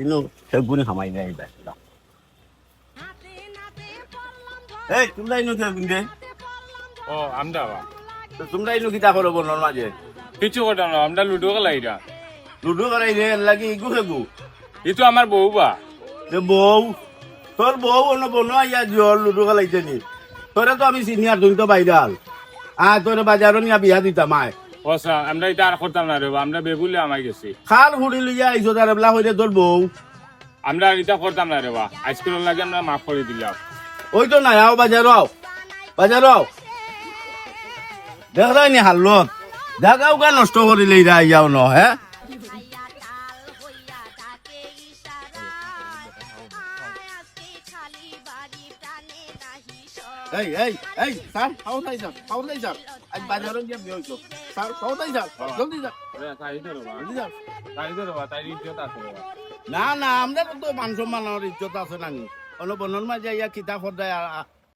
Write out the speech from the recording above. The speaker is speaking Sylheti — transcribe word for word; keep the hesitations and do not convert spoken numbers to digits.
ইনো সেগুনি হামাই নাই বেটা। এই, তোমরা ইনো কে গুন দে? ও, আমরা বা। তো তোমরা ইনো কিতা করো বনর মাঝে? কিছু করতাম না, আমরা লুডো খেলাইরা। লুডো খেলাইরে, এর লাগি ইগু হেগু। ই তো আমার বউ বা। যে বউ, তোর বউ অনো বনো আইয়া জিওর লুডো খেলাইতে নি। তোরে তো আমি চিনি আর তুই তো বাইরাল। আয়, তোরে বাজারো নিয়া বিয়া দিতাম আয়। ও স্যার, আমরা ইতা আর করতাম না রে বা, আমরা বেবুলে আমাই গেছি। খাল হুড়ি লইয়া আইছো তার এবলা কইরে তোর বউ। আমরা আর ইতা করতাম না রে বা, আইজকুর লাগি আমরা মাফ করি দিলাম। ওই তো নাই, আও বাজারো আও, বাজারো আও। দেখরায় নি হালত, জাগাউগা নষ্ট করিলে ইরা আইয়াও ন, হ্যাঁ? এই, এই, এই, স্যার, খাওয়া নাই স্যার, খাওয়া নাই স্যার। আজ বাজারো গিয়া বিয়া হইতো। স্যার, খাওয়া নাই স্যার, জলদি স্যার। আরে, তাই তো রে বা। জলদি স্যার। তাই তো রে বা, তাই ইজ্জত আছে রে বা। না, না, আমরা তো মান সম্মান আর ইজ্জত আছে নানি। অনো বনর মাঝে আইয়া কিতা করদায় আর,